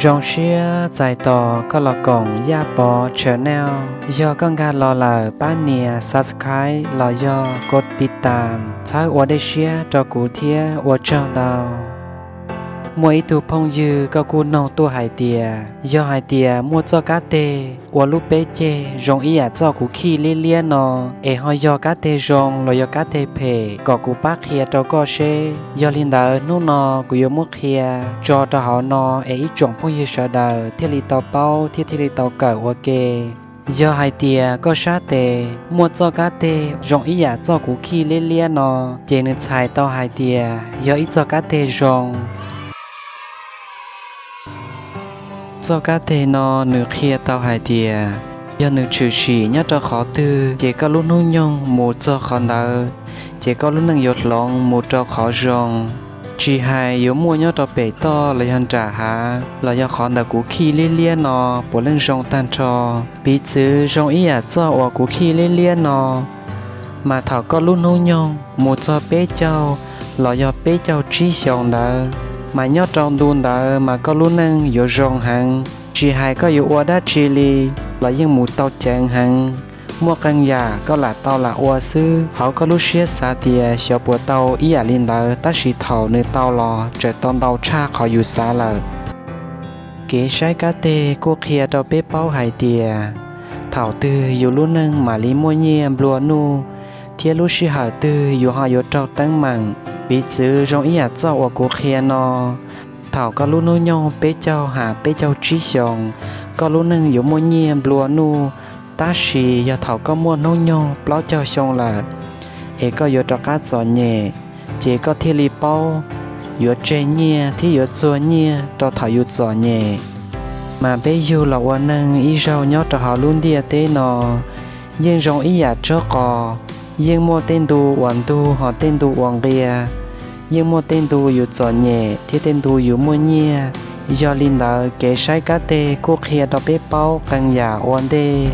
Zoo siab txais tos koj los koom Yaj Pov Channel. Yog koj nkag los lawm pab nias subscribe los yog koj tiv tam txhawb ua dej siab rau kuv thiab ua tsaug ntau. Muaj ib tug phooj ywg koj kuj noog tuaj hais tias yog hais tias muaj txoj kab teg ua lub peb ceg zoo ib yam txoj kuv khij liab liab no, es ho yog kab teg zoo los yog kab teg phem kom kuv pab qhia rau koj seb. Yog li ntawd hnub no kuv yuav muab qhia tso rau hauv no es ib tsoom phooj ywg sawv daws thiaj li tau paub thiab thiaj li tau kawm ua ke. Yog hais tias koj sab tes muaj txoj kab teg zoo ib yam txoj kuv khij liab liab no, ces nws txhais tau hais tias yog ib txoj kab teg zoo. Txoj kab teg no nws qhia tau hais tias yog nws tshwm sim nyob rau qhov twg ces koj lub hnub nyoog mus txog qhov ntawd, ces koj lub neej yuav hloov mus rau qhov zoo. Tsis hais yuav muaj nyob rau pem toj los yog nram hav los yog qhov ntawm kuv khij liab liab no puav leej zoo tag nrho. Piv txwv zoo ib yam txoj uas kuv khij liab liab no, mas thaum koj lub hnub nyoog mus txog peb caug los yog peb caug tsib xyoos ntawd, mas nyob rau ntu ntawd mas koj lub neej yuav zoo heev. Tsis hais koj yuav ua dab tsi li los yeej mus tau ceev heev. Muaj qee yam koj lam tau lam ua xwb, hauv koj lub siab xav tias xyov puas tau ib yam li ntawd, tab sis thaum nws tau los tseem tau ntau tshaj qhov yus xav lawm. Kev saib kab teg kuj qhia rau peb paub hais tias thaum twg yus lub neej mam li muaj nyiaj nplua nuj, thiab lub sij hawm twg yus ho yuav raug teeb meem. Piv txwv zoo ib yam txoj uas kuv qhia no, thaum koj lub hnub nyoog peb caug ha peb caug tsib xyoos, koj lub neej yuav muaj nyiaj nplua nuj, tab sis yog thaum koj muaj hnub nyoog plaub caug xyoo lawm, es koj yuav rov qab txom nyem, ces koj thiaj li paub yuav tseg nyiaj thiab yuav txuag nyiaj rau thaum yus txom nyem. Mas peb yug los ua neeg ib zaug nyob rau hauv lub ntiaj teb no, yeej zoo ib yam tsob qos, yeej muaj tej ntu uas ntug ho tej ntu uas nqia, yeej muaj tej ntu yus txom nyem thiab tej ntu yus muaj nyiaj. Yog li ntawd kev saib kab teg kuj qhia rau peb paub qee yam ua ntej.